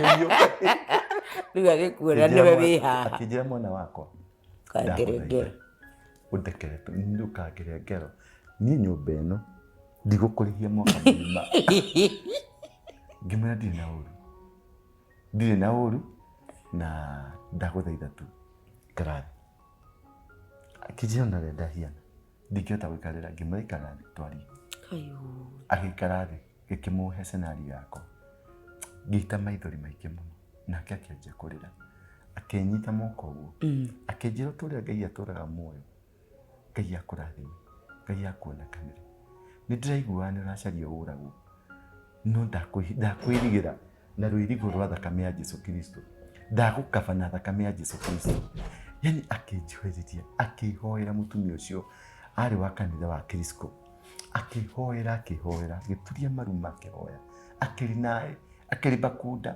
Akĩriũka. Rĩu agĩkuona nĩwe wĩ haha. Akĩnjĩra mwana wakwa, Ndũkangere ngero. Ũndekere tu, ndũkangere ngero. Niĩ nyũmba ĩno ndigũkũrĩhia mwaka mũgima. Ngĩmwĩra ndirĩ na ũru. Ndirĩ na ũru na ndagũthaitha tu ikara thĩ. Akĩnjĩra ona ũrĩa ndahiana ndingĩhota gũikarĩra, ngĩmwĩra ikara thĩ twarie. Agĩikara thĩ ngĩkĩmũhe scenario yakwa. Ngĩita maithori maingĩ mũno nake akĩanjia kũrĩra. Akĩnyita moko ũguo akĩnjĩra o ta ũrĩa Ngai atũraga muoyo, Ngai akũrathime, Ngai akuonekanĩre. Nĩ ndĩraiguaga nĩ ũracaria ũragwo no ndakwĩrigĩra na rũirigo rwa thakame ya Jesu Kristo. Ndagũkaba na thakame ya Jesu Kristo. Yani akĩnjohereria, akĩhoera mũtumia ũcio arĩ wa kanitha wa Kristo. Akĩhoera, akĩhoera, agĩturia maru makĩhoya, akĩrinaĩ, akĩrĩba kunda.